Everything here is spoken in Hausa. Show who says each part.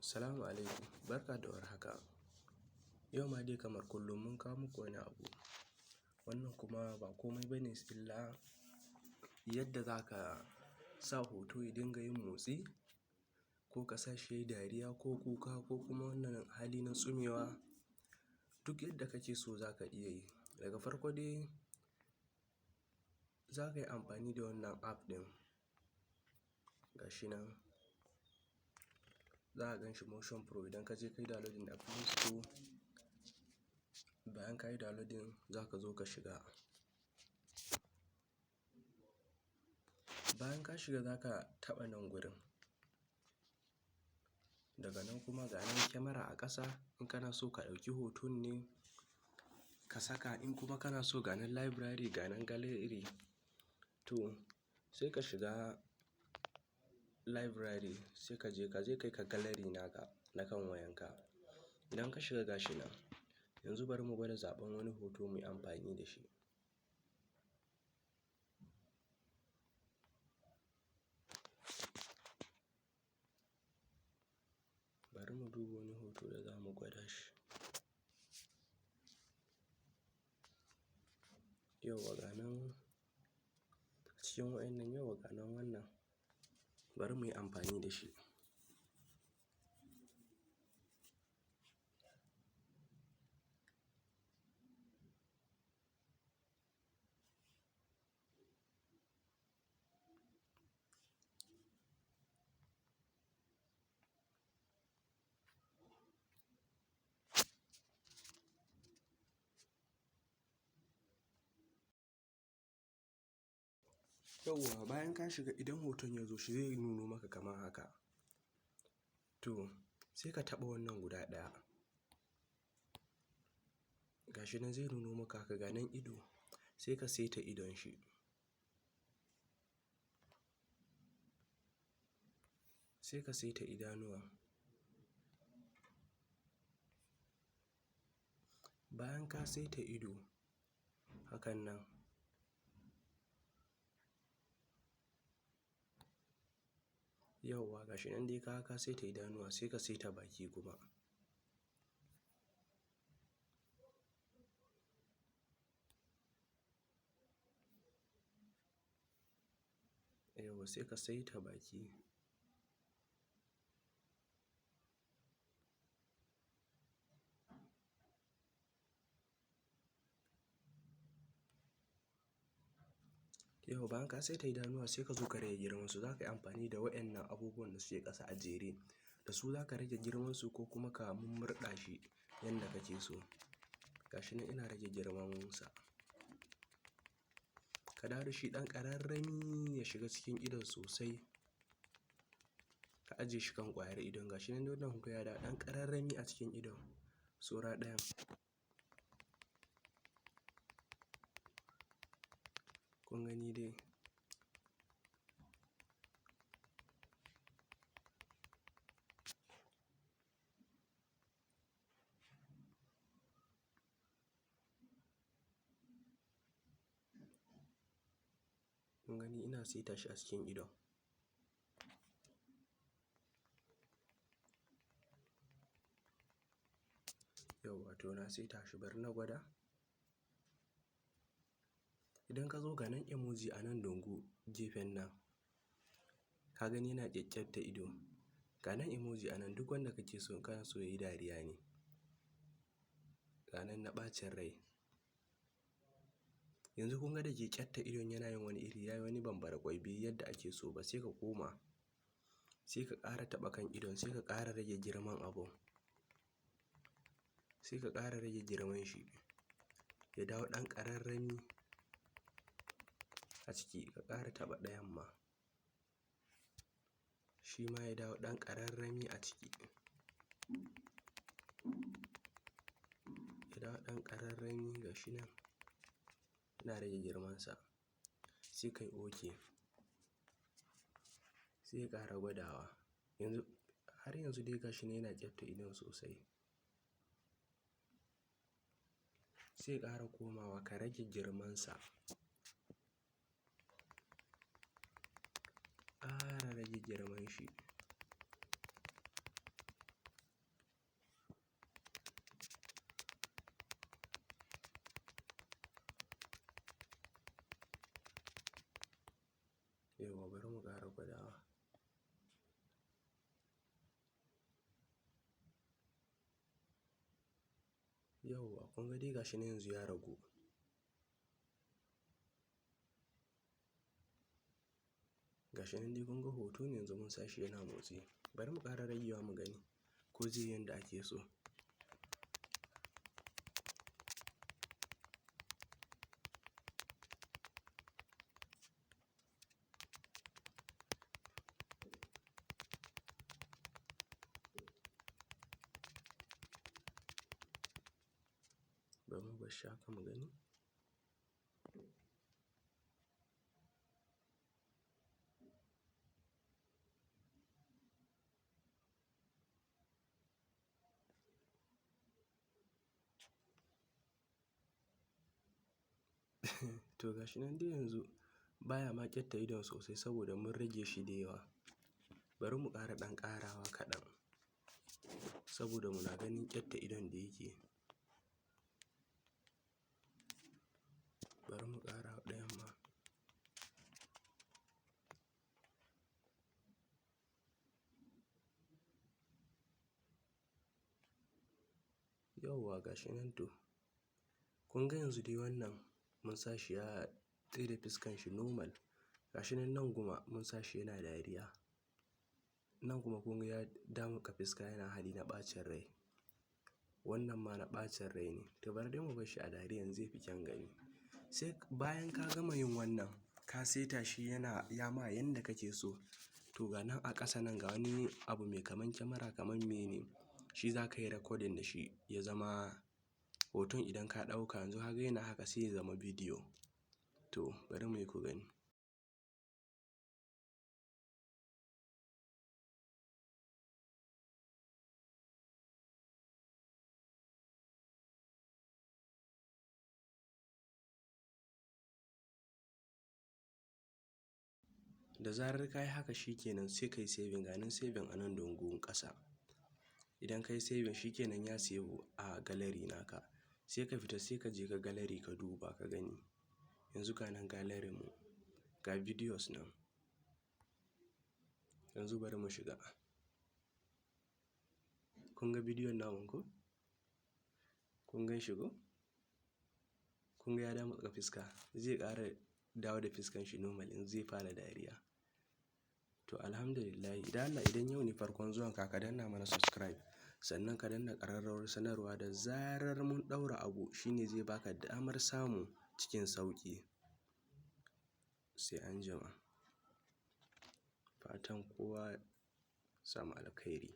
Speaker 1: Salamu alaikum, barka da warhaka. Yau ma dai kamar kullum mun kawo muku wani abu, wannan kuma ba komai ba ne illa yadda za ka sa hoto ya dinga yin motsi, ko ka sa shi ya yi dariya ko kuka ko kuma wannan hali na tsumewa, duk yadda kake so za ka iya yi. Daga farko dai za ka yi amfani da wannan app ɗin, ga shi nan za ka gan shi Motion Pro. Idan ka je ka yi downloading a Play Store, bayan ka yi downloading za ka zo ka shiga. Bayan ka shiga za ka taɓa nan gurin, daga nan kuma ga nan kyamara a ƙasa, in kana so ka ɗauki hoton ne ka saka, in kuma kana so ga nan library, ga nan gallery, to sai ka shiga library, sai ka je ka kai gallery naka na kan wayanka. Idan ka shiga ga shi nan, yanzu bari mu gwada zaɓan wani hoto mu yi amfani da shi. Bari mu duba wani hoto da za mu gwada shi. Yauwa ga nan cikin wa'innan, yauwa ga nan wannan, bari mu yi amfani da shi. Yauwa bayan ka shiga, idan hoton ya zo shi zai nuno maka kamar haka. To sai ka taɓa wannan guda ɗaya. Ga shi nan zai nuno maka haka, ga nan ido, sai ka saita idon shi. Sai ka saita idanuwa. Bayan ka saita ido, hakan nan, yauwa ga shi nan dai ka saita idanuwa, sai ka saita baki kuma. Yauwa sai ka saita baki. Yauwa bayan ka saita idanuwa, sai ka zo ka rage girmansu. Za ka yi amfani da waɗannan abubuwan da suke ƙasa a jere, da su za ka rage girmansu ko kuma ka mummurɗa shi yanda kake so. Ga shi nan ina rage girmansa. Ka dawo da shi ɗan ƙararrami ya shiga cikin idon sosai. Ka ajiye shi kan ƙwayar idon. Ga shi nan dai wannan hoto ya dawo ɗan ƙararrami a cikin idon. Saura ɗayan. Kun gani dai. Kun gani ina saita shi a cikin idon. Yauwa to na saita shi, bari na gwada. Idan ka zo ga nan emoji a nan dungu gefen nan, ka gani yana ƙyakkyafta ido. Ga nan emoji a nan, duk wanda kake so, in kana so ya yi dariya ne. Ga nan na ɓacin rai. Yanzu kun ga da ke ƙyatta idon yana yin wani iri, ya yi wani bambara ƙwai bai yi yadda ake so ba, sai ka koma, sai ka ƙara taɓa kan idon, sai ka ƙara rage girman abun. Sai ka ƙara rage girman shi, ya dawo ɗan ƙararrami a ciki. Ka ƙara taɓa ɗayan ma, shi ma ya dawo ɗan ƙararrami a ciki. Ya dawo ɗan ƙararrami, ga shi nan ina rage girmansa. Sai ka yi okay. Sai ka ƙara gwadawa. Yanzu har yanzu dai ga shi nan yana ƙyafta idon sosai. Sai ka ƙara komawa ka rage girmansa. Ƙara rage girman shi. Yawwa, kun ga dai ga shi nan yanzu ya ragu. Ga shi nan dai kun ga hoto ne yanzu mun sa shi yana motsi. Bari mu ƙara ragewa mu gani ko zai yi yanda ake so. Bari mu bar shi haka mu gani. To ga shi nan dai yanzu baya ma ƙyabta idon sosai saboda mun rage shi da yawa. Bari mu ƙara ɗan ƙarawa kaɗan saboda muna ganin ƙyabta idon da yake. Bari mu ƙara ɗayan ma. Yawwa, ga shi nan to. Kun ga yanzu dai wannan mun sa shi ya tsaida fuskan shi normal. Ga shi nan, nan kuma mun sa shi yana dariya. Nan kuma kun ga ya damuka fuska yana hali na ɓacin rai. Wannan ma na ɓacin rai ne. To, bari dai mu bar shi a dariyan, zai fi kyan gani. Sai bayan ka gama yin wannan, ka saita shi yana ya ma yanda kake so. To, ga nan a ƙasa nan ga wani abu mai kaman kyamara, kaman mene, shi za ka yi recording da shi ya zama hoton. Idan ka ɗauka yanzu, ka ga yana haka, sai ya zama bidiyo. To, bari mu yi ku gani. Da zarar ka yi haka, shi kenan, sai ka yi saving. Ga nan saving a nan dungun ƙasa. Idan ka yi saving, shi kenan, ya save a gallery naka. Sai ka fita, sai ka je ka gallery ka duba ka gani. Yanzu ga nan gallery mu, ga videos nan. Yanzu bari mu shiga. Kun ga bidiyon namun ko? Kun gan shi ko? Kun ga ya damutsa fuska, zai ƙara dawo da fuskan shi normal in zai fara dariya. To, alhamdulillah. Idan Allah, idan yau ne farkon zuwan ka, ka danna mana subscribe, sannan ka danna ƙararrawar sanarwa. Da zarar mun ɗaura abu, shine zai baka damar samu cikin sauƙi. Sai anjima. Fatan kowa samu alkhairi.